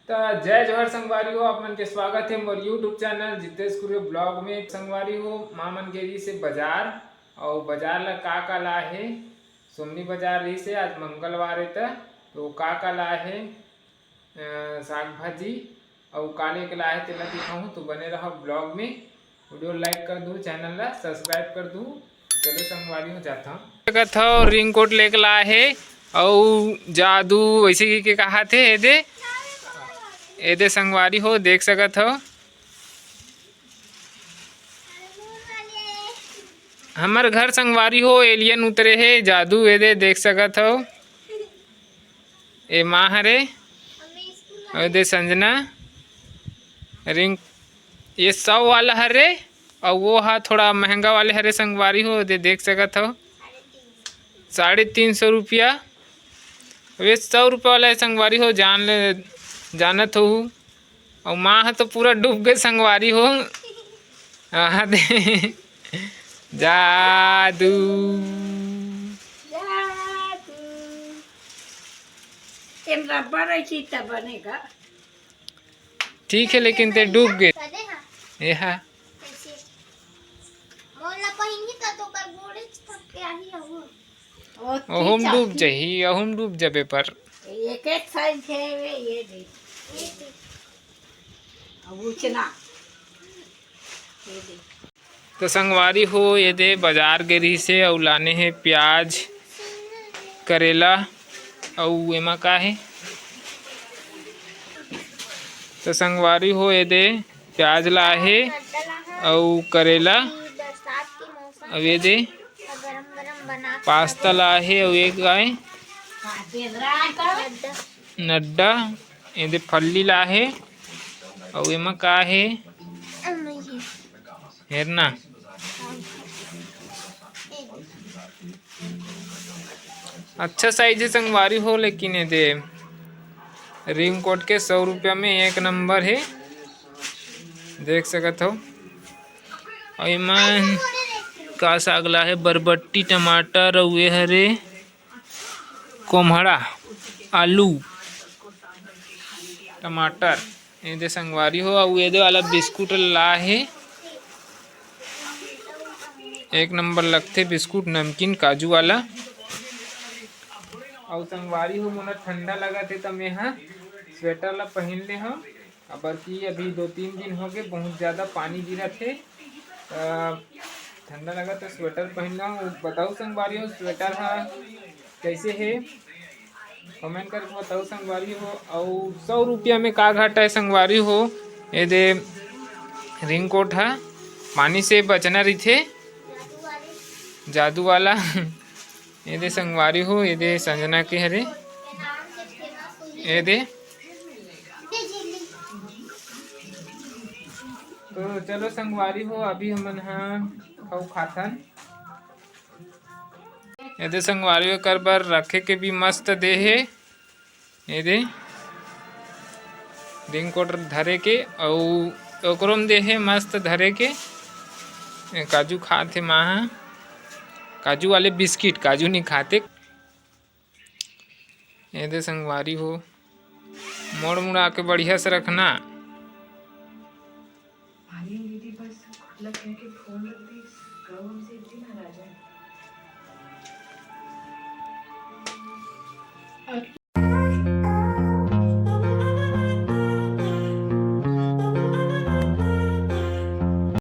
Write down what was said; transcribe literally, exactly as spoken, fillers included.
त जय जोहार संगवारी हो, आप मन के स्वागत हे मोर YouTube चैनल जितेश कुरे ब्लॉग में। संगवारी हो, माँ मन गे रिहिसे बाजार, अउ बाजार ला का का लाए हे, सोमनी बाजार रिहिसे, आज मंगलवार हे त, तो का का लाए हे, अ, साग भाजी अउ का लेके लाए हे तेला दिखाहूँ। तो बने रहो ब्लॉग में, वीडियो लाइक कर दू, चैनल ला सब्सक्राइब कर दू। चलो संगवारी हो, जाता हूँ। देखत हो, रेनकोट लेके लाए हे अउ जादू वैसे ही के कहा थे, ए दे, ए दे संगवारी हो, देख सकत हो। हमर घर संगवारी हो, एलियन उतरे हे जादू, ए दे देख सकत हो। ए माँ हरे, अउ ए दे संजना। रिंग, ये सौ वाला हरे, अउ वो हा थोड़ा महंगा वाले हरे संगवारी हो, ए दे देख सकत हो, साढ़े तीन सौ रुपया। अब ये सौ रुपया वाला हे संगवारी हो, जान ले, जानत हो। अउ माँ ह तो पूरा डूब गे संगवारी हो। आहा दे। जादू। जादू। एम रबर रही त बनेगा। ठीक है, लेकिन ते डूब गे। ए हा। मोला पहिनी त तोकर गोड़े थक के आही हूँ। ओती ओहू म डूब चाकी। जाही, ओहू म डूब जाबे पर। एक एक साइज हे वे, ये दे। अब उचना। ये दे। तो संगवारी हो, ए दे बाजार गे रिहिसे अउ लाने हे प्याज, करेला अउ एमा का हे। तो संगवारी हो, ए दे प्याज ला हे अउ करेला, अउ ए दे पास्ता ला हे अउ एक गाय नड्डा, ए दे फल्ली ला हे अउ एमा का हे, हेरना। अच्छा साइज हे संगवारी हो, लेकिन ए दे रेनकोट के सौ रुपया में एक नंबर हे, देख सकत हो। अउ एमन का साग ला हे, बरबट्टी, टमाटर अउ ए हरे कोम्हड़ा, आलू, टमाटर। ए दे संगवारी हो, अउ ए दे वाला बिस्कुट ला हे, एक नंबर लगथे बिस्कुट, नमकीन, काजू वाला। अउ संगवारी हो, मोला ठंडा लगत हे, त मेंहा स्वेटर ला पहिन ले हव, काबर कि अभी दो तीन दिन हो गए, बहुत ज्यादा पानी गिरत हे, त ठंडा लगत हे, स्वेटर पहिन ला। बताओ संगवारी हो, स्वेटर हा कैसे हे, कमेंट करके बताओ संगवारी हो। अउ सौ रुपया में का घाटा हे संगवारी हो, ए दे रेनकोट हा पानी से बचना रहिथे, जादू वाला। ए दे संगवारी हो, ए दे संजना के हरे, ए दे। तो चलो संगवारी हो, अभी हमन हा खाऊ खाथन। ए दे संगवारी हो, एकर बर रखे के भी मस्त दे हे। ए दे रेनकोट धरे के, अउ ओकरो म दे हे मस्त धरे के। ए, काजू खात हे माँ ह, काजू वाले बिस्किट, काजू नहीं खाते। ए दे संगवारी हो, मोड़ मुड़ा के बढ़िया से रखना। भारी दीदी बस खुला कह के फोन रख दे, गऊ हमसे इतनी नाराज है।